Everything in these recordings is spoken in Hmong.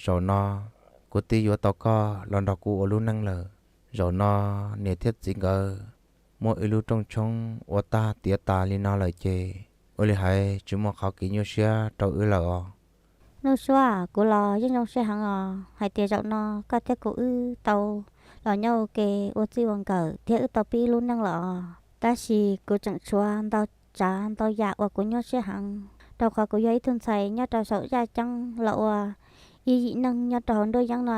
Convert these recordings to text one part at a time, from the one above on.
zaum no kuv twb yuav tau koj los nrog kuv ua lub neej lawm. Zaum no niam thiab txiv nkawd muab wb lub rooj tshoob ua tag tiav tas li no lawm ces ua li hais tsis muaj qhov kev nyuaj siab rau wb lawm os. Nuj Suab, kuv los yeej zoo siab heev os hais tias zaum no koj thiab kuv wb tau los nyob ua ke ua txij ua nkawm thiab wb tau pib lub neej lawm os. Tab sis kuv tseem tshuav ntau tsav ntau yam uas kuv nyuaj siab heev, rau qhov kuv yog ib tug ntxhais nyob rau saum yaj ceeb los ua ib yim neeg nyob rau hauv nruab yeeb no,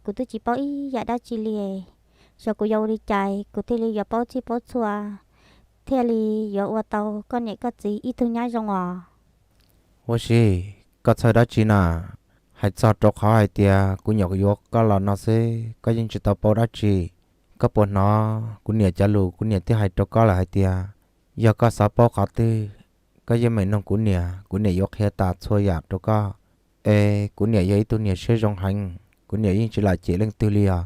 kuv twb tsis paub ib yam dab tsi li. Xyov kuv yuav ua li cas kuv thiaj li yuav paub txhij paub txhua, thiaj li yuav ua tau koj niam koj txiv ib tug nyab zoo os. Huab Sib, koj txhawj dab tsi na? Hais txog rau qhov hais tias kuv nyuam yuav koj los no xwb koj yeej tsis tau paub dab tsi. Koj puas hnov kuv niam cov lus kuv niam twb hais rau koj lawm hais tias yog koj xav paub qhov twg, koj yeej meem noog kuv niam, kuv niam yuav qhia tas txhua yam rau koj. Es kuv niam yog ib tug niam siab zoo heev, kuv niam yeej tsis lam cem leej twg li os.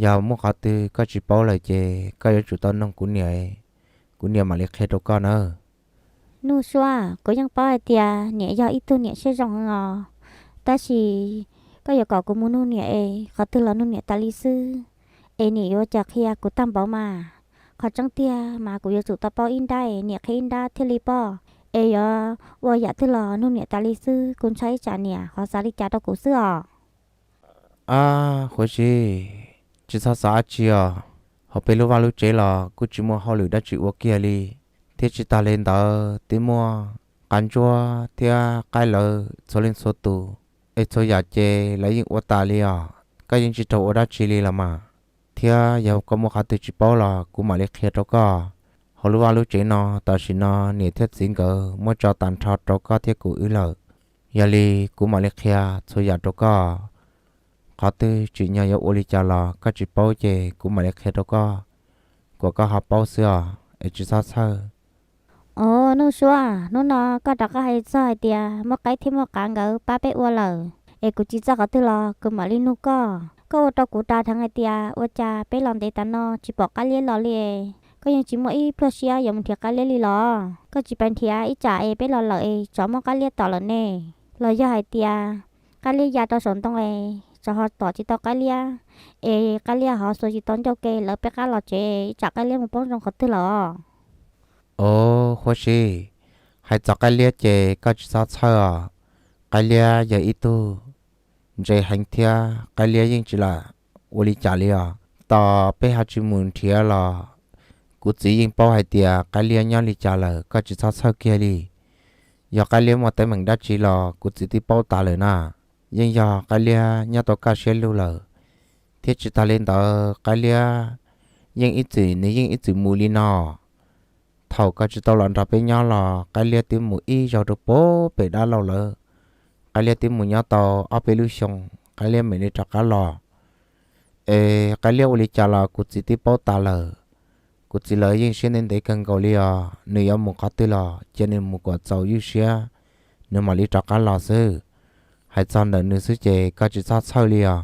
Yog muaj qhov twg koj tsis paub lawm ces koj yuav tsum tau noog kuv niam, kuv niam mam li qhia rau koj nawb. Nuj Suab, kuv yeej paub hais tias niam yog ib tug niam siab zoo heev os, tab sis koj yuav kom kuv mus nug niam es qhov twg los nug niam tas li xwb, es niam yuav cas qhia kuv tag npaum mas. Qhov tseeb tiag mas kuv yuav tsum tau paub ib nrab es niam qhia ib nrab thiaj li paub, es yuav ua yam twg los nug niam tas li xwb, kuv ntshai ib tsam niam ho xav li cas rau kuv xwb os. Ab Huab Sib, tsis txhob xav dab tsi os. Hauv peb lub vaj lub tsev los kuj tsis muaj hauj lwm dab tsi ua kiag li, thiab tsis tas li ntawd twb muaj qav ntsuab thiab qaib lawv txhua leej txhua tus, es txhua yam ces lawv yeej ua tas li os. Koj yeej tsis raug ua dab tsi li los mas. Thiab yog koj muaj qhov twg tsis paub los kuv mam li qhia rau koj. Hauv lub vaj lub tsev no tam sim no niam thiab txiv nkawd muab tso tag nrho rau koj thiab kuv wb lawm. Yog li kuv mam li qhia txhua yam rau koj. Qhov twg tsim nyog yuav ua li cas los koj tsis paub ces kuv mam li qhia rau koj, kom koj ho paub xwb os, es tsis txhob txhawj. Os Nuj Suab, hnub no koj rov qab hais txog hais tias muaj qaib thiab muaj qav nkawd pab peb ua lawm, es kuv tsis txawj qhov twg los kuv mam li nug koj. Koj ua rau kuv ras dheev hais tias ua cas peb los ntev tas no tsis pom qaib liab los li. Koj yeej tsis muaj ib pluag siab yuav mus nrhiav qaib liab li los? Koj tsis pais nrhiav ib tsam es peb los lawm es tsov muab qaib liab tom lawm ne? Los yog hais tias qaib liab ya rau saum ntoo es tsov ho tom tsis tau qaib liab, es qaib liab ho xuas tsis tau ncauj ke lawv peb qab los tsev, ib tsam qaib liab mus poob zoo qhov twg lawm os? Os Huab Sib, hais txog qaib liab ces koj tsis txhob txhawj os. Qaib liab yog ib tug ntse heev thiab qaib liab yeej tsis lam ua li cas li os. Tos peb ho tsis mus nrhiav los kuv txiv yeej paub hais tias qaib liab nyob li cas lawm, koj tsis txhob txhawj kiag li. Yog qaib liab muaj teeb meem dab tsi los kuv txiv twb paub tas lawm na. Yeej yog qaib liab nyob tau kaj siab lug lawm, thiab tsis tas li ntawd qaib liab yeej ib txwm, nws yeej ib txwm mus li no. Thaum koj tsis tau los nrog peb nyob los qaib liab twb mus ib zaug rau pem dab laug lawv. Qaib liab twb mus nyob tau ob peb lub xyoo, qaib liab mam li rov qab los. Es qaib liab ua li cas los kuv txiv twb paub tas lawm. Kuv txiv lawv yeej siab ntev ntev kawg nkaus li os, nws yuav mus qhov twg los cia nws mus kom txaus ywj siab, nws mam li rov qab los xwb. Hais txog ntawm nws xwb ces koj tsis txhob txhawj li os.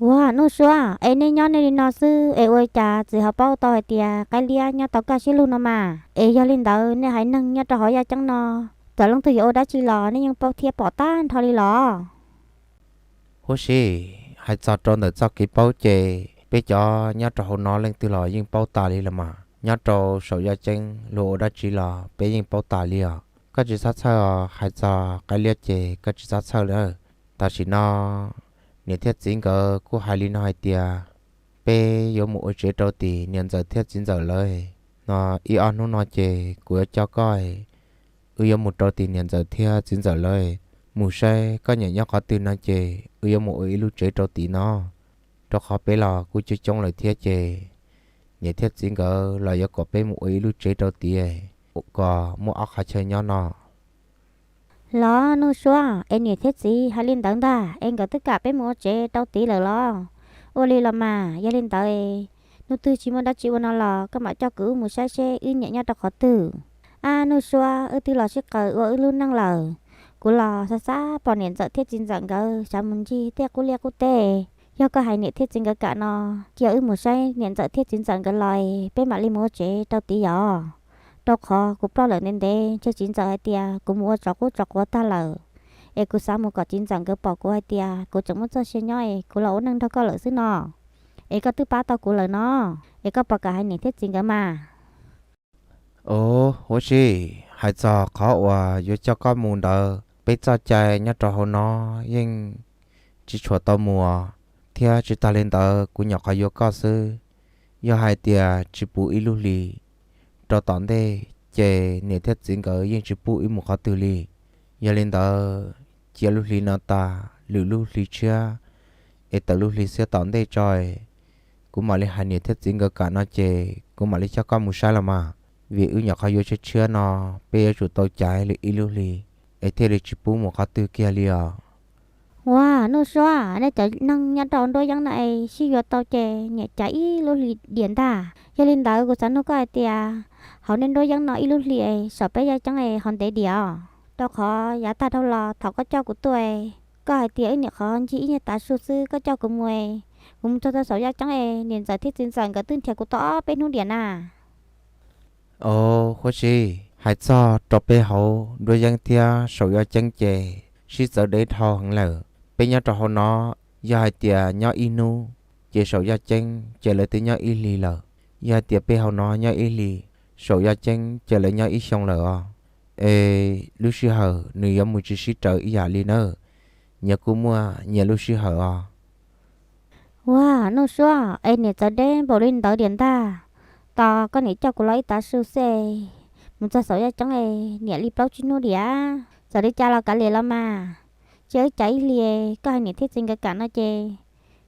Ua Nuj Suab, es nej nyob nej li no xwb es ua cas txiv ho paub tau hais tias qaib liab nyob tau kaj siab lug no mas? Es yog li ntawd nej haiv neeg nyob rau hauv yaj ceeb no, txawm leej twg yuav ua dab tsi los nej yeej paub thiab pom tag nrho li los? Huab Sib, hais txog rau ntawm txoj kev paub ces peb cov nyob rau hauv no leej twg los yeej paub tas li los mas. Nyob rau saum yaj ceeb luag ua dab tsi los peb yeej paub tas li os. Koj tsis txhob txhawj os, hais txog qaib liab ces koj tsis txhob txhawj lawm. Tam sim no niam thiab txiv nkawd kuj hais li no hais tias peb yuav mus ua tsev rau tim niam ntxawm thiab txiv ntxawm lawv no. Ib ob hnub no ces kuv yuav coj koj, wb yuav mus rau tim niam ntxawm thiab txiv ntxawm lawv, mus saib koj niam nyob qhov twg no ces wb yuav mus ua ib lub tsev rau tim no. Rau qhov peb los kuj coob coob lawm thiab ces niam thiab txiv nkawd los yuav kom peb mus ua ib lub tsev rau tid, kom muaj ob qhov chaw nyob no. Los Nuj Suab, es niam thiab txiv hais li ntawd ntag es nkawd twb kam peb mus ua tsev rau tid lawm los? Ua li los mas, yog li ntawd hnub twg tsis muaj dab tsi ua no los koj mam coj kuv wb mus saib seb wb niam nyob rau qhov twg. Ab Nuj Suab, wb twb los sib qawm ua wb lub neej lawm. Kuv los xav xav pom niam ntxawm thiab txiv ntxawm nkawd xav mus ncig tej qub liaj qub teb. Yog koj hais niam thiab txiv nkawd kam no, cia wb mus saib niam ntxawm thiab txiv ntxawm nkawd los peb mam li mus ua tsev rau tid yom. Rau qhov kuv ploj lawm ntev ntev, ntshe txiv ntxawm hais tias kuv mus ua tsov qub tsov quav tag lawm, es kuv xav mus kom txiv ntxawm nkawd pom kuv hais tias kuv tseem muaj txoj sia nyob es kuv los ua neej nrog koj lawm xwb no, es koj twb pab tau kuv lawm no, es koj puas kam hais niam thiab txiv nkawd mas? Os, huab si, hais txog qhov uas yuav coj koj mus ntawd, peb txoj cai nyob rau hauv no yeej tsis tshua tau mus, thiab tsis tas li ntawd kuv nyuam qhuav yuav koj xwb. Yog hais tias tsis puv ib lub hlis rau tom ntej, ces niam thiab txiv nkawd yeej tsis pub wb mus qhov twg li. Yog li ntawd, cia lub hli no tas, lwm lub hli tshiab, es tawm lub hli xiab tom ntej tso, kuv mam li hais niam thiab txiv nkawd kam no ces kuv mam li coj koj mus saib los mas. Vim wb nyuam qhuav yuav tshiab tshiab no, peb yuav tsum tau caiv li ib lub hli, es thiaj li tsis pub mus qhov twg kiag li os. Ua, Nuj Suab, nej cov neeg nyob rau nruab yeeb no es sib yuav tau ces niam caiv ib lub hli diam ntag. Yog li ntawd kuv xav nug koj hais tias, hauv nej nruab yeeb no ib lub hli es saum peb yaj ceeb es ho ntev diam os? Rau qhov yav tag dhau los thaum koj coj kuv tuaj, koj hais tias wb nyuam qhuav ncig ib nyuag tav su xwb koj coj kuv mus, kuv mus txog rau saum yaj ceeb es niam ntxawm thiab txiv ntxawm nkawd twb nrhiav kuv tau ob peb hnub diam na. Os, huab si, hais txog rau peb hauv nruab yeeb thiab saum yaj ceeb ces sib txawv deb dhau heev lawm. Peb nyob rau hauv no, yog hais tias nyob ib hnub, ces saum yaj ceeb ces lawv twb nyob ib hlis lawm. Yog hais tias peb hauv no nyob ib hlis, saum yaj ceeb ces lawv nyob ib xyoo lawm os. Es lub sij hawm nws yuav mus tsis sib raws ib yam li nawb. Nyias kuj muaj nyias lub sij hawm os. Ua, Nuj Suab, es niam txawv deb npaum li ntawd diam ntag. Tos koj niam coj kuv los ib tav su xwb, mus txog saum yaj ceeb es niam li plaub tsib hnub diam. Txawm li cas los kav liam los mas, cia wb caiv ib hlis, koj hais niam thiab txiv nkawd kam no ces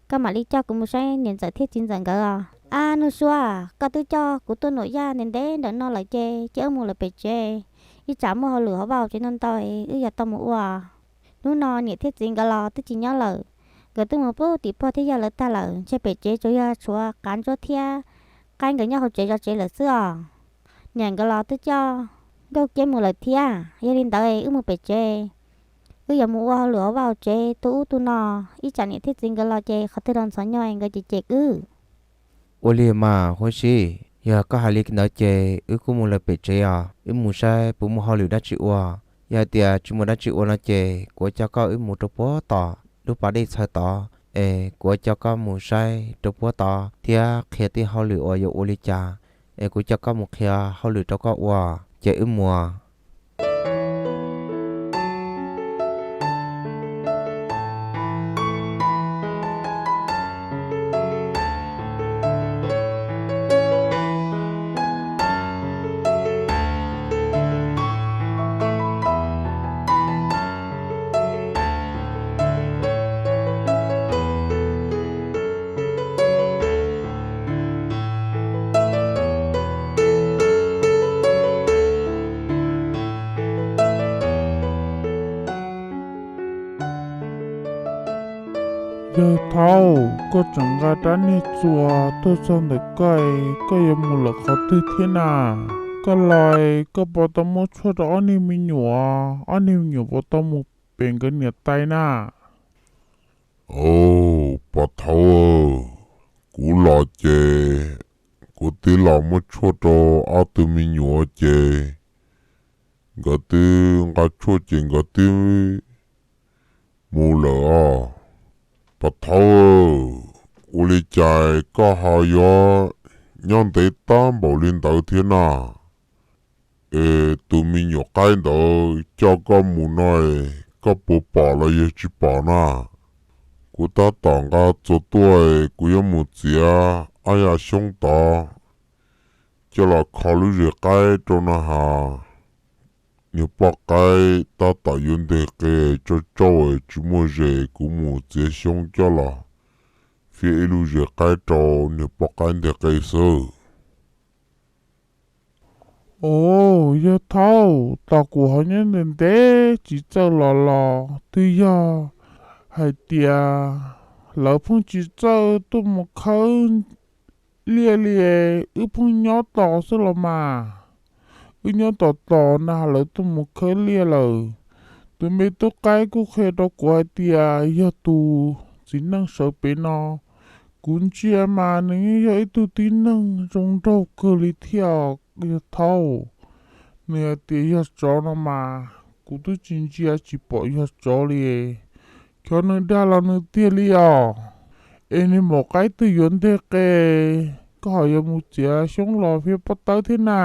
koj mam li coj kuv mus saib niam ntxawm thiab txiv ntxawm nkawd os. Ab Nuj Suab, koj twb coj kuv tuaj nuam yaj ntev ntev ntawm no lawm ces cia wb mus lawm pem tsev, ib tsam muaj hauj lwm hauv vaj hauv tsev ntau ntau es wb yuav tau mus ua. Hnub no niam thiab txiv nkawd los twb tsis nyob lawm, nkawd twb mus pub tim pog thiab yawg lawv tag lawm, ntshe pem tsev tsuas yog tshuav qav ntsuab thiab qaib nkawd nyob hauv tsev zov tsev lawm xwb os. Niam nkawd los twb coj Nkauj Kiab mus lawm thiab. Yog li ntawd wb mus pem tsev, wb yuav mus ua hauj lwm hauv vaj hauv tsev tu ub tu no, ib tsam niam thiab txiv nkawd los ces qhov twg los ntxhov nyo nkawd cem cem wb. Ua li mas huab si, yog koj hais li ntawd ces wb kuj mus lawm pem tsev os. Wb mus saib puas muaj hauj lwm dab tsi ua. Yog hais tias tsis muaj dab tsi ua no ces kuv coj koj wb mus rau puag tom lub pas dej txhawv tod, es kuv coj koj mus saib rau puag tod thiab qhia tej hauj lwm uas yuav ua li cas, es kuv coj koj mus qhia hauj lwm rau koj ua, ces wb mus. Yawg Thaub, koj tseem nqa rab niag txuas tuaj txog ntawm koj, koj yuav mus lawm qhov twg thiab na? Koj los koj puas tau muab tshuaj rau ob niag me nyuam? Ob niag me nyuam puas tau mus pem nkawd niam tais na? Au, Pov Thaub, kuv los ces kuv twb los muab tshuaj rau ob tug me nyuam ces nkawd twb nqa tshuaj ces nkawd twb mus lawm os. Pov Thaub, ua li cas koj ho yuav nyob ntev tab npaum li ntawd thiab na? Es tus me nyuam qaib ntawd coj koj mus no, koj puas pom los yog tsis pom na? Kuv tab tom nqa txuas tuaj, kuv yuav mus txiav ob yam xyoob tod coj los kho lub zes qaib rau no ha. Niag poj qaib tab tom yuav nteg qe, tsau tsau tsis muaj zes, kuv mus txiav xyoob coj los fiab ib lub zes qaib rau niag poj qaib nteg qe xwb. Os, yawg Thaub, tos kuv ho nyob ntev ntev tsis txawj los los twb yog hais tias lawv pheej tsis txawj tuaj mus khawb liaj li, wb pheej nyob tos xwb los mas. Wb nyob tos tos na lawv tuaj mus khawb liaj lawm. Tus me tub qaib kuj qhia rau kuv hais tias yog tus txiv neej sawv pem no, kuv ntsia mas nws yeej yog ib tug tib neeg zoo nraug kawg li thiab os yawg Thaub. Nws hais tias yog tsov no mas kuv twb tsis ntsia tsis pom yog tsov li. Cov nws dag los nws tiag li os. Es niag maum qaib twg yuav nteg qe, koj ho yuav mus txiav xyoob los thiab pob tawb thiab na?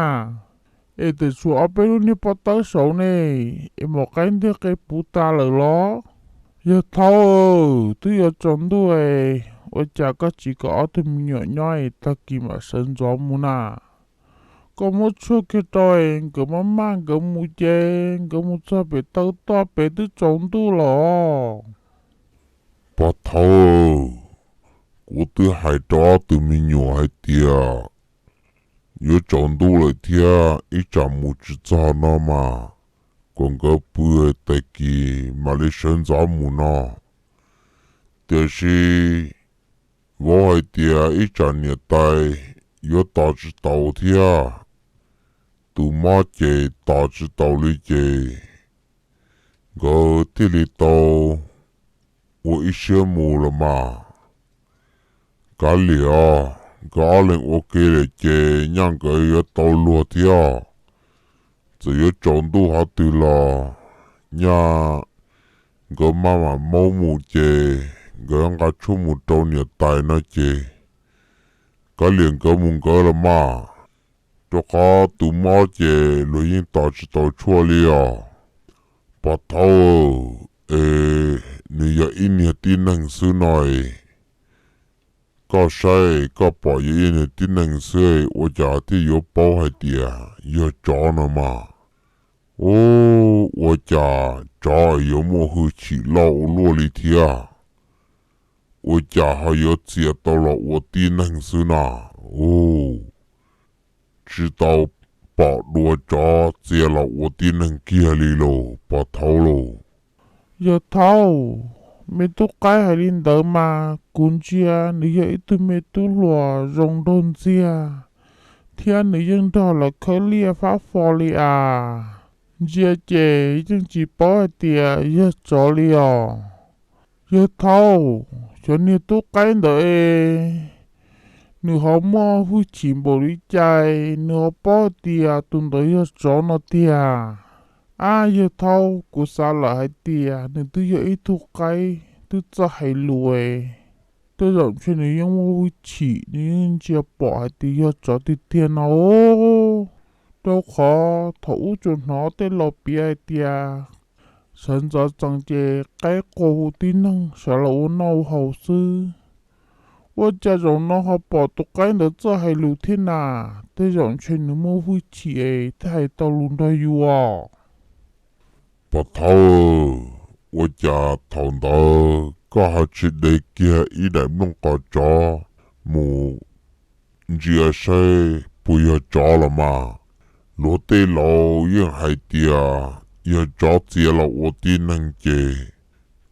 Es twb tshuav ob peb lub niag pob tawb saud ne, es maum qaib nteg qe puv tas lawm los? Yawg Thaub, twb yuav tsaus ntuj es ua cas koj tsis kom ob tug me nyuam nyob es tag kis mam sawv ntxov mus na? Koj muab tshuaj kiag rau es nkawd maj maj nkawd mus ces nkawd mus txog pem taw toj pem twb tsaus ntuj los. Pog Thaub, kuv twb hais rau ob tug me nyuam hais tias yuav tsaus ntuj lawm thiab ib tsam mus tsis txog no mas, kom nkawd pw tag kis mam li sawv ntxov mus no. Tiam sis vauv hais tias ib tsam niam tais yuav tos tsis taus thiab, tus mob ces tos tsis taus li ces nkawd thiaj li tau ua ib siab mus los mas. Kav liam, nkawd ob leeg ua ke lawm ces nyaj nkawd yuav tau luag thiab. Txawm yuav tsaus ntuj qhov twg los nyaj nkawd maj mam maub mus ces nkawd nqa tshuaj mus rau niam tais no ces kav liam nkawd mus nkawd los mas, rau qhov tus mob ces luag yeej tos tsis tau tshuaj li os. Pog Thaub, es nws yog ib niag tib neeg xwb no es, koj saib koj pom yog ib niag tib neeg xwb ua cas thiaj yuav paub hais tias yog tsov no mas? Ub, ua cas tsov yuav muaj hwj chim loj ua luaj li thiab? Ua cas ho yuav txia tau los ua tib neeg xwb na? Ub, tsis tau pom dua tsov txia los ua tib neeg kiag li lauj, pog Thaub lauj. Yawg Thaub, me tub qaib hais li ntawd mas kuv ntsia nws yog ib tug me tub hluas zoo nraug ntxiag, thiab nws yeej nrog lawv khawb liaj fab fo li as. Ntsia ces yeej tsis paub hais tias yog tsov li os. Yawg Thaub, xyov niag tub qaib ntawd es nws ho muaj hwj chim npaum li cas nws ho paub hais tias tus ntawd yog tsov no tiag. Ab, yawg Thaub, kuv xav lawm hais tias nws twb yog ib tug qaib twb txawj hais lus es, tej zaum ntshe nws yeej muaj hwj chim, nws yeej ntsia pom hais tias yog tsov tiag tiag no. Rau qhov thaum ub tsuas hnov tej laus piav hais tias sawv ntxov txees ces qaib qua hu tib neeg sawv los ua noj ua haus xwb. Ua cas zaum no ho pom tus qaib ntawd txawj hais lus thiab na? Tej zaum ntshe nws muaj hwj chim es thiaj hais tau lus nrog yus os. Pog Thaub, ua cas thaum ntawd koj ho tsis de kiag ib daim nplooj qos tsov mus ntsia saib puas yog tsov los mas? Luag tej laus yeej hais tias yog tsov txia los ua tib neeg ces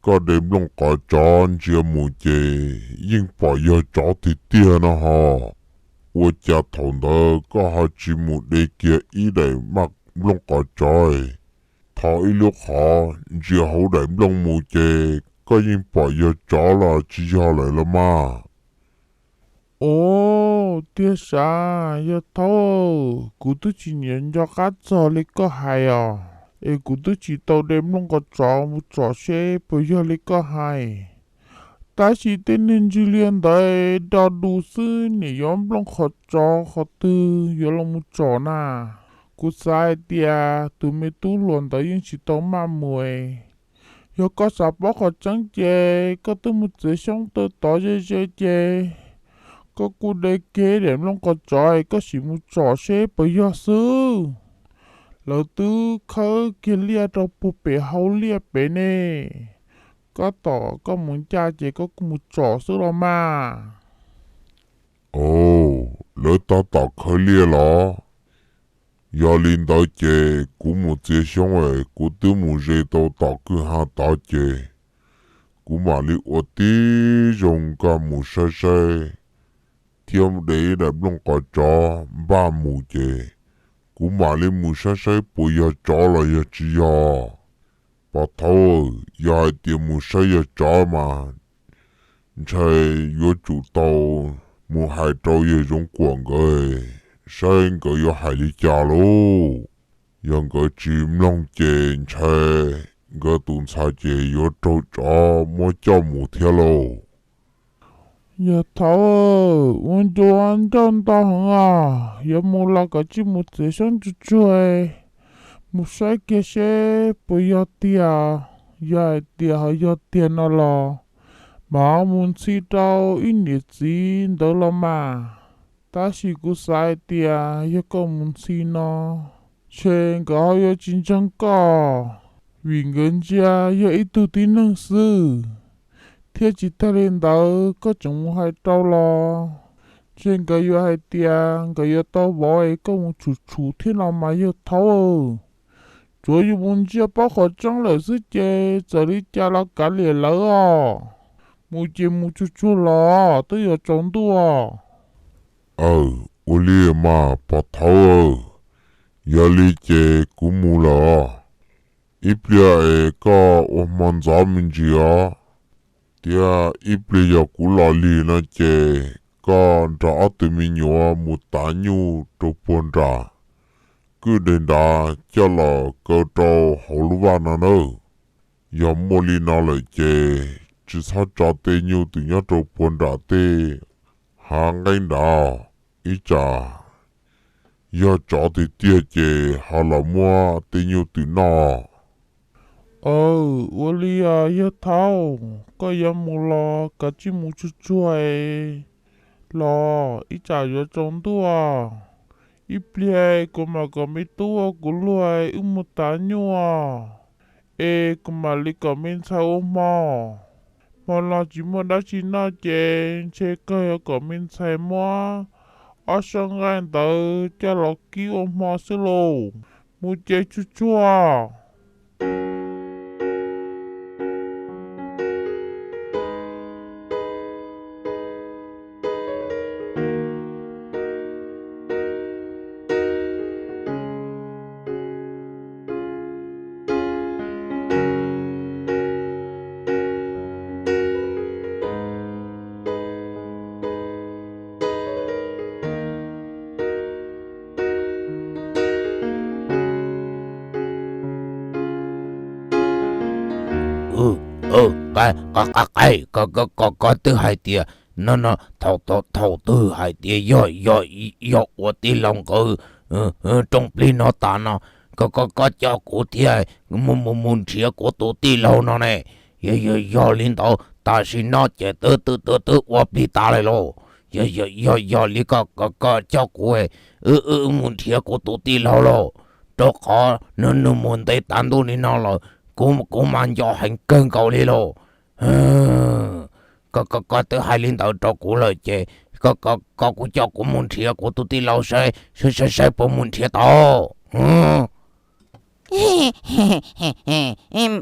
koj de nplooj qos tsov ntsia mus ces yeej pom yog tsov tiag tiag no ho. Ua cas thaum ntawd koj ho tsis mus de kiag ib daim nplooj qos tsov, thov ib lub qhov ntsia hauv daim nplooj mus ces koj yeej pom yog tsov los tsis yog lawm los mas? Ov, tiag sav, yawg Thaub, kuv twb tsis nco qab txog li koj hais os, es kuv twb tsis tau de nplooj qos tsov mus tsom seb puas yog li koj hais. Tab sis tej niag ntsig liaj ntawd do du xwb, nim yuav nplooj qhov tsov qhov twg yuav los mus tsom na? Kuv xav hais tias tus me tub hluas ntawd yeej tsis tau maj mus. Yog koj xav paub qhov tseeb ces koj twb mus txiav xyoob taw tod ze ze ces koj kuj de kiag daim nplooj qhov tsov koj sim mus tsom seb puas yog xwb. Lawv twb khawb kiag liaj rau puag pem hauv liaj pem ne. Koj tom koj mus ncaj ces koj kuj mus tsom xwb los mas. Ov, lawv tab tom khawb liaj los? Yog li ntawd ces kuv mus txiav xyoob es kuv twb mus ze tau tom kwj ha tod ces kuv mam li ua tib zoo nkag mus saib saib thiab de ib daim nplooj qhov tsov npaj mus ces kuv mam li mus saib saib puas yog tsov los yog tsis yog. Pov Thaub, yog hais tias mus saib yog tsov mas ntshai yuav tsum tau mus hais rau yawg Zoov Kuam nkawd saib nkawd yuav hais li cas lauj. Yog nkawd tsis mloog ces ntshai nkawd tus ntxhais ces yuav raug tsov muab coj mus thiab lauj. Yog thaum ua ncua ncauj ntau heev os, yuav mus los koj tsij mus txiav xyoob tsuag tsuag mus saib kiag seb puas yog tiag. Yog hais tias ho yog tiag no los mam mus ntxhi rau ib niam txiv ntawd los mas. Tab sis kuv xav hais tias yog koj mus ntxhi no, ntshe nkawd ho yuav tsis ntseeg koj, vim nkawd ntsia yog ib tug tib neeg xwb. Thiab tsis tag li ntawd koj tseem mus hais rau los, ntshe nkawd yuav hais tias nkawd yuav tau vauv es koj mus tshum tshum thiab no mas yog thaum. Tsuav yus mus ntsia paub qhov tseeb lawm xwb ces txawm li cas los kav liam lawv os. Mus ces mus tsuag tsuag los twb yuav tsaus ntuj. Aw, ua li mas pog thaub, yog li ces kuv mus lawm. Ib pliag es koj ua hmo ntxov me ntsis os, thiab ib pliag yog kuv los lig no ces koj nrog ob tug me nyuam mus tav nyuj rau puag nram kwj deg nrad coj los kaw rau hauv lub vaj no nawb. Yog muaj li no lawm ces tsis txhob tso tej nyuj twm nyob rau puag nram tej hav nqeeb nrad, ib tsam yog tsov tiag tiag ces ho los muab tej nyuj twm noj. Aw, ua li os yog thaub, koj yuav mus los koj tsij mus tsuag tsuag los ib tsam yuav tsaus ntuj. Ib pliag kuv mam kom me tub ua kuv luag wb mus tav nyuj, es kuv mam li kom me ntxhais ua hmo. Hmo no tsis muaj dab tsi noj ces ntshe koj yuav kom me ntxhais muab ob sab nqaij ntawd coj los kib ua hmo xwb lauj. Mus ces tsuag tsuag. Koj twb hais tias no no, thaum twg hais tias yog, yog ua tij laug nkawd rooj plig no tas no, koj, koj, koj coj kuv thiab mus, mus, mus nrhiav kuv tus tij laug no ne. Yog, yog, yog li ntawd tam sim no ces twb, twb, twb, twb ua plig tas lawm lauj. Yog, yog, yog, yog li koj, koj, koj coj kuv, wb, wb mus nrhiav kuv tus tij laug lauj, rau qhov nws, nws mus ntev tav ntuj li no lawm, kuv, kuv mas nco heev kawg nkaus li lauj. Koj, koj, koj twb hais li ntawd rau kuv lawm ces koj, koj, koj kuj coj kuv mus nrhiav kuv tus tij laug saib, saib, saib, saib puas mus nrhiav tau.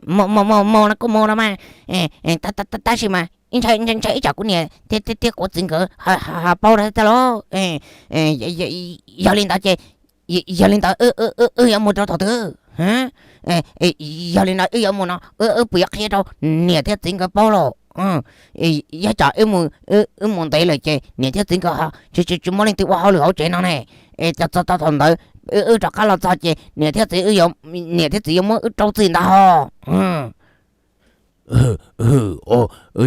Mus, mus, mus, mus no kuj mus no mas. Tab, tab, tab, tab sis mas ntshai, ntshai, ntshai ib tsam kuv niam thiab, thiab, thiab kuv txiv nkawd ho, ho, ho paub lawm thiab lauj. Yog, yog li ntawd ces, yog li ntawd wb, wb, wb, wb yuav mus rau thaum twg? Yog li no wb yuav mus no wb, wb puas yuav qhia rau niam thiab txiv nkawd paub lauj? Yog tsam wb mus, wb, wb mus ntev lawm ces niam thiab txiv nkawd ho tsis, tsis, tsis muaj leej twg ua hauj lwm hauv tsev no ne. Es txog, txog, txog thaum ntawd wb, wb rov qab los txog ces niam thiab txiv wb yuav, niam thiab txiv yuav muab wb rau txim ntag ho.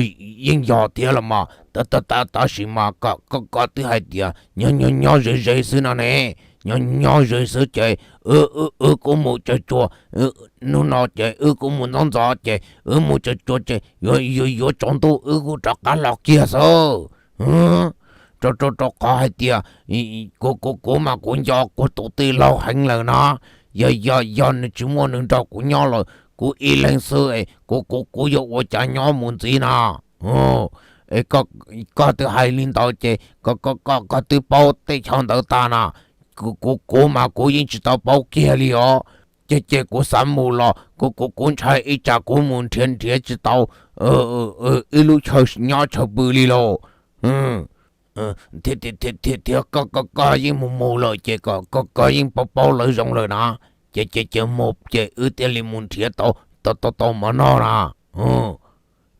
Yeej yog thiab los mas, tab, tab, tab, tab sis mas koj, koj, koj twb hais tias nyob, nyob, nyob ze ze xwb no ne. Nyob, nyob ze xwb ces wb, wb, wb kuj mus tsuag tsuag, hnub no ces wb kuj mus ntxov ntxov ces wb mus tsuag tsuag ces yuav, yuav, yuav tsaus ntuj wb kuj rov qab los kiag xwb. Rau, rau, rau qhov hais tias kuv, kuv, kuv mas kuv nco kuv tus tij laug heev lawm na. Yog, yog, yog nws tsis muaj nws nrog kuv nyob lawm, kuv ib leeg xwb es kuv, kuv, kuv yuav ua cas nyob mus ntxiv na? Es koj, koj twb hais li ntawd ces koj, koj, koj, koj twb paub teb chaws ntawd tag na. Kuv, kuv, kuv mas kuv yeej tsis tau paub kiag li os. Ces, ces kuv xav mus los kuv, kuv, kuv ntshai ib tsam kuv mus nrhiav, nrhiav tsis tau ib lub chaw nyob chaw pw li lauj. Thiab, thiab, thiab, thiab koj, koj, koj yeej mus mus lawm ces koj, koj, koj yeej paub, paub lawv zoo lawm na. Ces, ces, ces mus ces wb thiaj li mus nrhiav tau, tau, tau, tau mov noj na.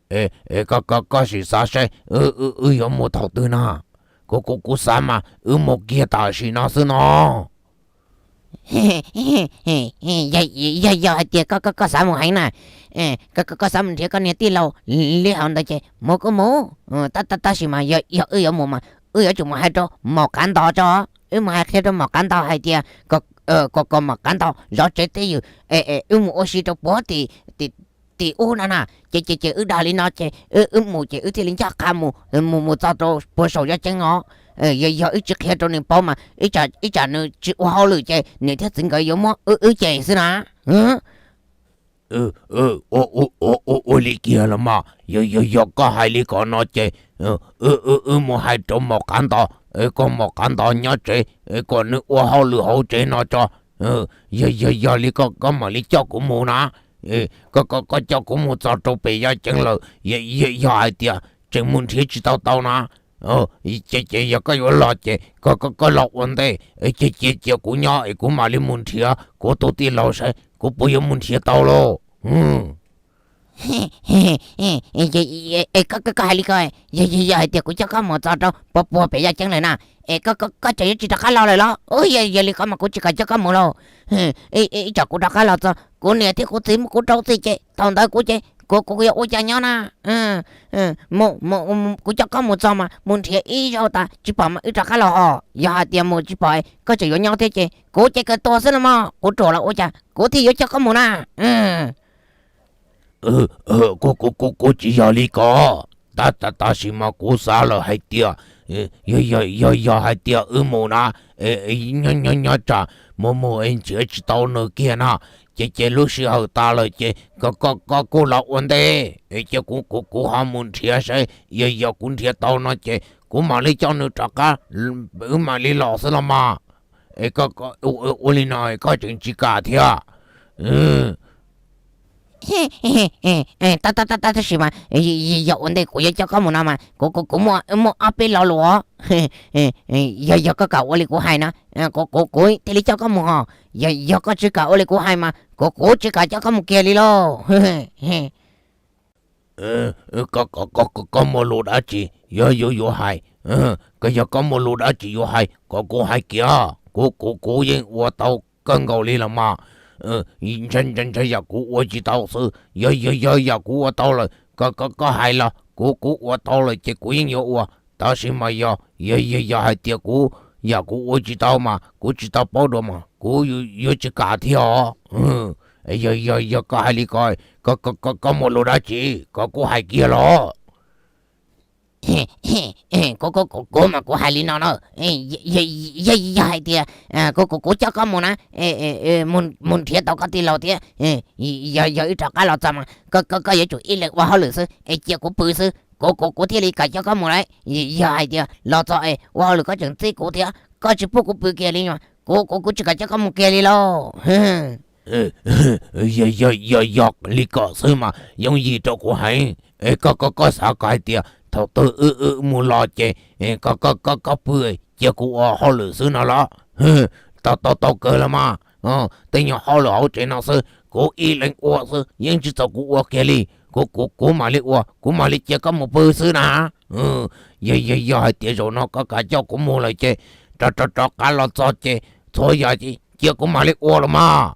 Es, es koj, koj, koj sim xav saib wb, wb, wb yuav mus thaum twg na? Kuv, kuv, kuv xav mas wb mus kiag tam sim no xwb no. Yog, yog, yog hais tias koj, koj, koj xav mus heev na, koj, koj, koj xav mus nrhiav koj niag tij laug li hauv ntawd ces mus kuj mus. Tab, tab, tab sis mas yog, yog wb yuav mus mas wb yuav tsum mus hais rau maum qav ntos tso. Wb mus hais qhia rau maum qav ntos hais tias kom, kom, kom maum qav ntos zov tsev twj ywm, wb mus ua si rau puag tim, tim ub no na. Ces, ces, ces wb dag li no ces wb, wb mus ces wb thiaj li ncaj qha mus, mus, mus txog rau puag saum yaj ceeb os. Yog, yog wb tsis qhia rau nws paub mas ib tsam, ib tsam nws tsis ua hauj lwm ces niam thiab txiv nkawd yuav muab wb, wb cem xwb na. Ua, ua, ua, ua li kiag los mas, yog, yog, yog koj hais li ko no ces wb, wb, wb mus hais rau maum qav ntos, kom maum qav ntos nyob tsev, kom nws ua hauj lwm hauv tsev no tso. Yog, yog, yog li ko koj mam li coj kuv mus na. Koj, koj, koj coj kuv mus txog rau pem yaj ceeb lawm, yog, yog hais tias tseem mus nrhiav tsis tau tau na, ces, ces yog koj yuav los ces koj, koj, koj los ua ntej, ces cia, cia kuv nyob es kuv mam li mus nrhiav kuv tus tij laug saib kuv puas yuav mus nrhiav tau lauj. Koj, koj hais li ko, yog, yog, yog hais tias kuv coj koj mus txog rau puag, puag pem yaj ceeb lawm na, es koj, koj, koj tseem yuav tsis rov qab los lawm los? Yog, yog li ko mas kuv tsis kam coj koj mus lauj. Ib tsam kuv rov qab los txog kuv niam thiab kuv txiv muab kuv rau txim ces thaum ntawd kuv ces kuv, kuv yuav ua cas nyob na? Kuv coj koj mus txog mas mus nrhiav ib zaug tas tsis pom mas wb rov qab los hos. Yog hais tias mus tsis pom koj tseem yuav nyob thiab ces kuv ces kawg tuag xwb los mas kuv ruam los ua cas kuv thiaj yuav coj koj mus na. Kuv, kuv, kuv tsis yog li ko. Tab, tab, tab sis mas kuv xav lawm hais tias, yog, yog, yog hais tias wb mus na, nyob, nyob, nyob tsam mus mus es nrhiav tsis tau nws kiag na, ces, ces lub sij hawm tas lawm ces koj, koj, koj kuj los ua ntej, ces kuv, kuv, kuv ho mus nrhiav saib, yog, yog kuv nrhiav tau no ces kuv mam li coj nws rov qab, wb mam li los xwb los mas. Es koj, koj ua li no koj tseem tsis kam thiab? Tab, tab, tab, tab sis mas yog ua ntej kuv yuav coj koj mus no mas kuv, kuv, kuv muaj, muaj ob peb lo lus os. Yog, yog koj kam ua li kuv hais no, kuv, kuv, kuv thiaj li coj koj mus hos. Yog, yog koj tsis kam ua li kuv hais mas kuv, kuv tsis kam coj koj mus kiag li lauj. Koj, koj, koj, koj muaj lus dab tsi yuav, yuav, yuav hais? Koj yog koj muaj lus dab tsi yuav hais kom kuv hais kiag, kuv, kuv, kuv yeej ua tau kawg nkaus li los mas. Ntshai, ntshai, ntshai yam kuv ua tsis tau xwb, yog, yog, yog yam kuv ua tau lawm koj, koj, koj hais los kuv, kuv ua tau lawm ces kuv yeej yuav ua. Tab sis mas yog, yog, yog, yog hais tias kuv, yam kuv ua tsis tau mas kuv tsis tau paub dua mas kuv yuav, yuav tsis kam thiab os. Yog, yog, yog koj hais li ko, koj, koj, koj, koj muaj lus dab tsi koj kuj hais kiag los? Kuv, kuv, kuv, kuv mas kuv hais li no na. Yog, yog hais tias kuv, kuv, kuv coj koj mus na, mus, mus nrhiav tau koj tij laug thiab, yog, yog wb rov qab los txog mas koj, koj, koj yuav tsum ib leeg ua hauj lwm xwb es cia kuv pw xwb, kuv, kuv, kuv thiaj li kam coj koj mus lauj. Yog hais tias los txog es ua hauj lwm koj tseem txib kuv thiab koj tsis pub kuv pw kiag li mas kuv, kuv, kuv tsis kam coj koj mus kiag li lauj. Yog, yog, yog, yog li ko xwb mas yooj yim rau kuv heev. Es koj, koj, koj xav kom hais tias thaum twg wb, wb mus los ces koj, koj, koj, koj pw cia kuv ua hauj lwm xwb no los? Tau, tau, tau kawg los mas. Tej nyuag hauj lwm hauv tsev no xwb kuv ib leeg ua xwb yeej tsis txaus kuv ua kiag li. Kuv, kuv, kuv mam li ua, kuv mam li cia koj mus pw xwb na. Yog, yog, yog hais tias zaum no koj kam coj kuv mus lawm ces rov, rov, rov qab los txog ces txhua yam cia kuv mam li ua los mas.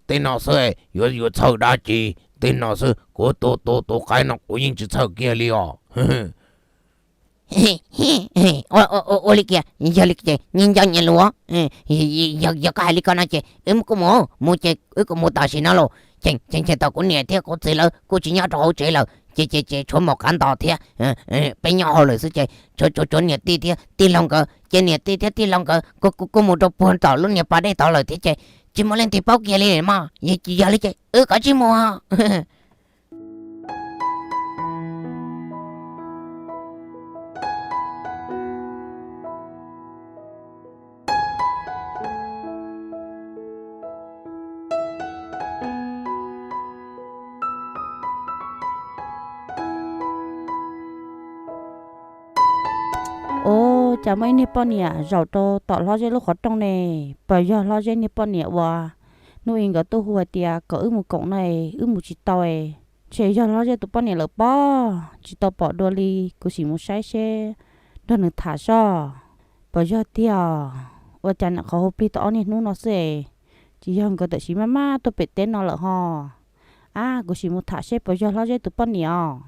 Tej no xwb yuav, yuav txhawj dab tsi, tej no xwb kuv tus, tus, tus qaib no kuv yeej tsis txhawj kiag li os. Ua, ua, ua li kiag, yog li ces nyias nco nyias lus. Yog, yog koj hais li ko no ces wb kuj mus, mus ces wb kuj mus tam sim no los. Ces, ces, ces tau kuv niam thiab kuv txiv lawv kuj tsis nyob rau hauv tsev lawm ces, ces, ces tshuav maum qav ntos thiab peb nyob hauj lwm xwb ces tshuav, tshuav, tshuav niam tij thiab tij laug nkawd ces niam tij thiab tij laug nkawd kuj, kuj, kuj mus rau puag tom lub niag pas dej tod lawm thiab ces tsis muaj leej twg paub kiag li mog. Yog, yog li ces wb kav tsij mus. Ua cas muaj ib niag poj niam zaum rau tom Hlob Zeb lub qhov rooj ne? Puas yog Hlob Zeb niag poj niam uas hnub ib nkawd tuaj hu hais tias kom wb mus koom no, wb mus tsis tau? Ntshe yog Hlob Zeb tus poj niam lawm pob, tsis tau pom dua li. Kuv sim mus saib seb, nrog nws tham soj. Puas yog tiag? Ua cas nyuam qhuav hu plig tau ob niag hnub no xwb es, tsis yog nkawd tam sim maj maj tuaj pem teb no lawm ho. Ab, kuv sim mus tham seb puas yog Hlob Zeb tus poj niam os.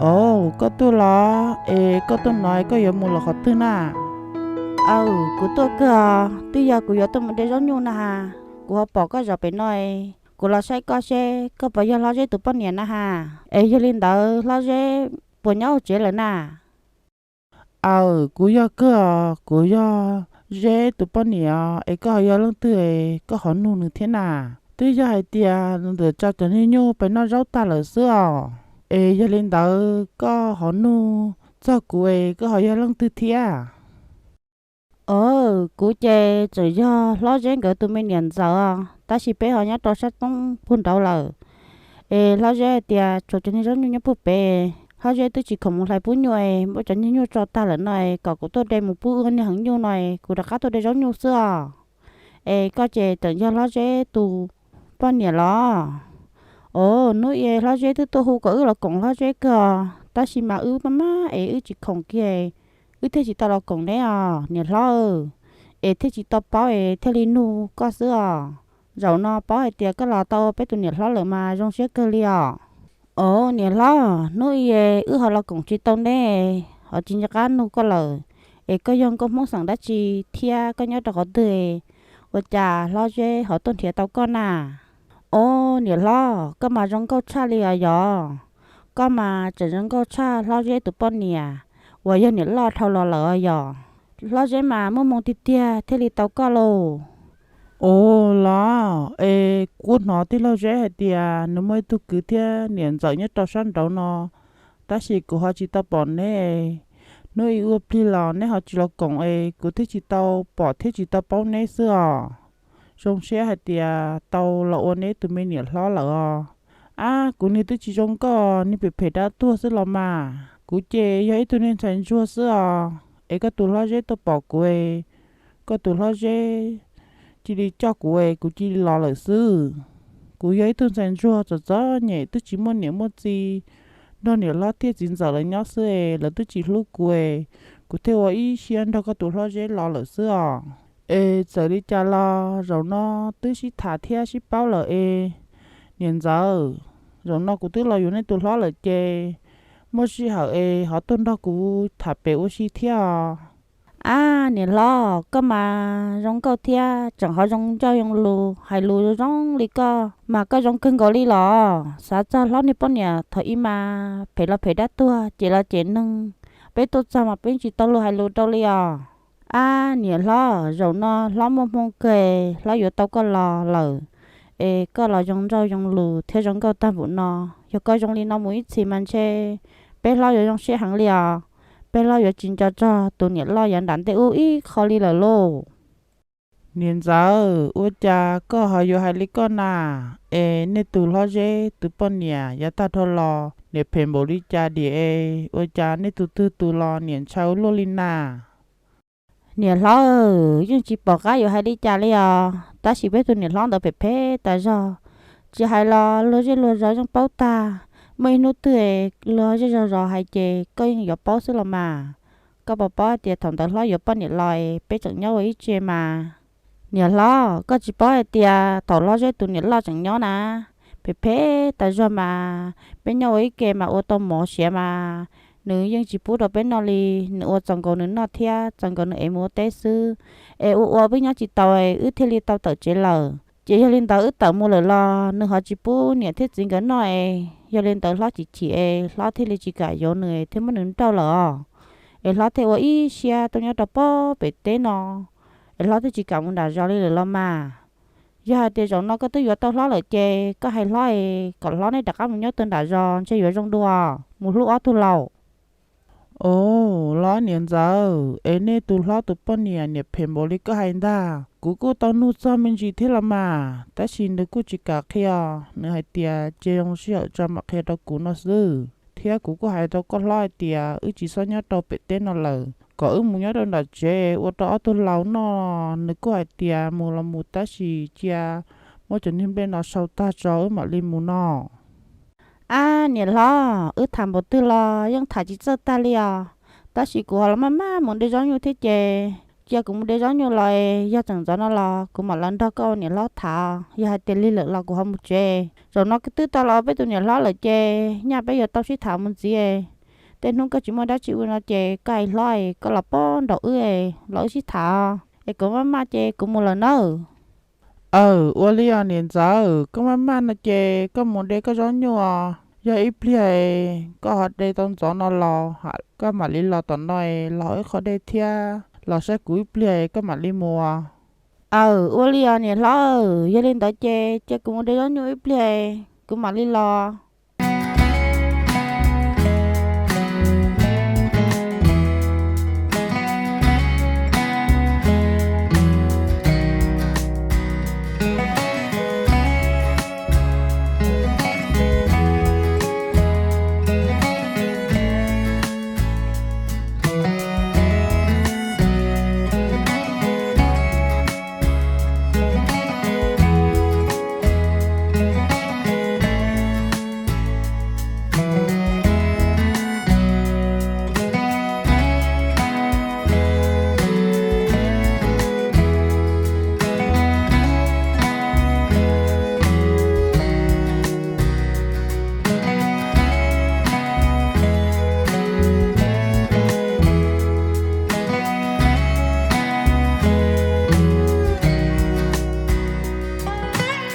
Au, koj tuaj los es koj tuaj no koj yuav mus los qhov twg na? Aw, kuv tuaj kawg os, twb yog kuv yuav tuaj mus de zaub nyuj na has. Kuv ho pom koj zaum pem no es kuv los saib koj seb koj puas yog Hlob Zeb tus poj niam na has. Es yog li ntawd Hlob Zeb puas nyob hauv tsev lawm na? Aw, kuv yog kawg os, kuv yog Zeb tus poj niam os, es koj ho yog leej twg es koj ho nug nws thiab na? Twb yog hais tias ntawm tso cov niag nyuj pem noj zaub tag lawm xwb os. Es yog li ntawd koj ho nug txog kuv es koj ho yog leej twg thiab? Aw, kuv ces tseem yog Hlob Zeb nkawd tus me niam ntxawm os, tab sis peb ho nyob rau sab toob puag nraud lawm. Es Hlob Zeb hais tias tshuav cov niag zaub nyuj nyob puag pem, Hlob Zeb twb tsis khoom mus hlais pub nyuj es muab cov niag nyuj tso tag lawm no es kom kuv tuaj de mus pub wb niag heev nyuj no es kuv rov qab tuaj de zaub nyuj xwb os. Es koj ces tseem yog Hlob Zeb tus poj niam los? Aw, hnub i Hlob Zeb twb tuaj hu kom wb los koom Hlob Zeb kawg os, tab sis mas wb maj maj es wb tsis khoom kiag, wb thiaj tsis tau los koom neb os niam hlob. Es thiaj tsis tau paub es thiaj li nug koj xwb os. Zaum no paub hais tias koj los tau peb tus niam hlob lawm mas zoo siab kawg li os. Aw, niam hlob, hnub i wb ho los koom tsis tau neb, ho tsis nco qab nug koj lawm, es koj yog nkauj Hmoob xeem dab tsi thiab koj nyob rau qhov twg, ua cas Hlob Zeb ho tuaj nrhiav tau koj na? Aw, niam hlob, koj mas zoo nkauj tshaj li os yog. Koj mas tseem zoo nkauj tshaj Hlob Zeb tus poj niam uas yog niam loj dhau los lawm os yog. Hlob Zeb mas muaj hmoo tiag tiag thiaj li tau koj lauj. Aw, los es kuv hnov tij laug Zeb hais tias nws muaj ib tug kwv thiab niam ntxawm nyob rau sab nraud no, tab sis kuv ho tsis tau pom neb. Hnub i ua plig los neb ho tsis los koom es kuv thiaj tsis tau pom thiab tsis tau paub neb xwb os. Zoo siab hais tias tau los ua neb tus me niam hlob lawm os. Ab, kuv niag twb tsis zoo nkauj, niag phem phem dab tuag xwb los mas. Kuv ces yog ib tug niag ntxhais ntsuag xwb os, es koj tus Hlob Zeb tuaj pom kuv es, koj tus Hlob Zeb cia li coj kuv es kuv cia li los lawm xwb. Kuv yog ib tug ntxhais ntsuag txom txom nyem twb tsis muaj niam muaj txiv, nrog niam hlob thiab txiv ntxawm lawv nyob xwb es lawv twb tsis hlub kuv es, kuv thiaj ua ib siab nrog koj tus Hlob Zeb los lawm xwb os. Es txawm li cas los zaum no twb sib tham thiab sib paub lawm es, niam ntxawm, zaum no kuv twb los yuav nej tus hlob lawm ces, muaj sij hawm es ho tuaj nrog kuv tham pem ua si thiab os. Ab, niam hlob, koj mas zoo nkauj thiab tseem ho zoo ncauj zoo lus, hais lus zoo zoo li koj mas koj zoo kawg nkaus li los. Xav txog hlob niag poj niam thaum ub mas phem los phem dab tuag, cem los cem neeg. Peb tuaj txog mas peb tsis tau lus hais lus rau li os. Ab, niam hlob, zaum no hlob muaj hmoo kawg, hlob yuav tau koj los lawm, es koj los zoo ncauj zoo lus thiab zoo nkauj tag npaum no. Yog koj zoo li no mus ib txhis mas ntshe peb hlob yuav zoo siab heev li os. Peb hlob yuav tsis nco txog tus niam loj yav nram ntej ub ib qho li lawm lauj. Niam ntxawm, ua cas koj ho yuav hais li koj na? Es nej tus Hlob Zeb tus poj niam yav tag dhau los niam phem npaum li cas diam es ua cas nej tus twg tus los niam ntshaw luaj li na? Niam hlob, yeej tsis pom qab yuav hais li cas li os, tab sis peb tus niam hlob ntawd phem phem tas zog. Tsis hais los luag zej luag zos yeej paub tag. Muaj ib hnub twg luag zej luag zos hais ces koj yeej yuav paub xwb los mas. Koj puas paub hais tias thaum ntawd hlob yuav poj niam los peb tseem nyob ua ib tse mas. Niam hlob, koj tsis paub hais tias thaum Hlob Zeb tus niam loj tseem nyob na, phem phem tas zog mas, peb nyob ua ib ke mas ua tau mov siav mas, nws yeej tsis pub rau peb noj li. Nws ua txaus nkaus nws noj thiab txaus nkaus nws ev mus ua teb xwb. Es ua ua peb nyob tsis tau, wb thiaj li tau tawm tsev lawm. Ces yog li ntawd wb tawm mus lawm los nws ho tsis pub niam thiab txiv nkawd noj es, yog li ntawd hlob chim chim es hlob thiaj li tsis kam yuav nws thiab muab nws nrauj lawm os. Es hlob thiaj ua ib siab tuaj nyob rau pem teb no, es hlob thiaj tsis kam mus nram zos li lawm los mas. Yog hais tias zaum no koj twb yuav tau hlob lawm ces koj hais hlob es kom hlob neb rov qab mus nyob tau nram zos ntshe yuav zoo dua, mus hlub ob tug laus. Au, los niam ntxawm, es nej tus hlob tus poj niam niam phem npaum li koj hais ntag, kuv kuj tau nug txog me ntsis thiab los mas, tab sis nws kuj tsis kam qhia. Nws hais tias cia zoo sij hawm tso mam qhia rau kuv no xwb, thiab kuv kuj hais rau koj hlob hais tias wb tsis txhob nyob rau pem teb no lawm, kom wb mus nyob rau nram tsev ua rau ob tug laus noj. Nws kuj hais tias mus los mus, tab sis cia muab cov niag nplej no sau tag tso wb mam li mus no. Ab niam hlob, wb tham npaum twg los yeej tham tsis txawj tag li os. Tab sis kuv ho los maj maj mus de zaub nyuj thiab ces, cia kuv mus de zaub nyuj los, yog tseem ntxov no los kuv mam los nrog koj ua niam hlob tham. Yog hais tias lig lawm los kuv ho mus tsev. Zaum no twb tau los peb tus niam hlob lawm ces nyaj peb yuav tau sib tham mus ntxiv. Tej hnub koj tsis muaj dab tsi ua no ces koj hais hlob es koj los pab nraum wb, los wb sib tham, es kuv maj maj ces kuv mus lawm nawb. Aw, ua li os niam ntxawm, koj maj maj no ces koj mus de koj zaub nyuj. Yog ib pliag koj ho de tau ntxov no los koj mam li los tom no los ib qho dej thiab los saib kuv ib pliag koj mam li mus. Aw, ua li os niam hlob, yog li ntawd ces cia kuv mus de zaub nyuj ib pliag, kuv mam li los.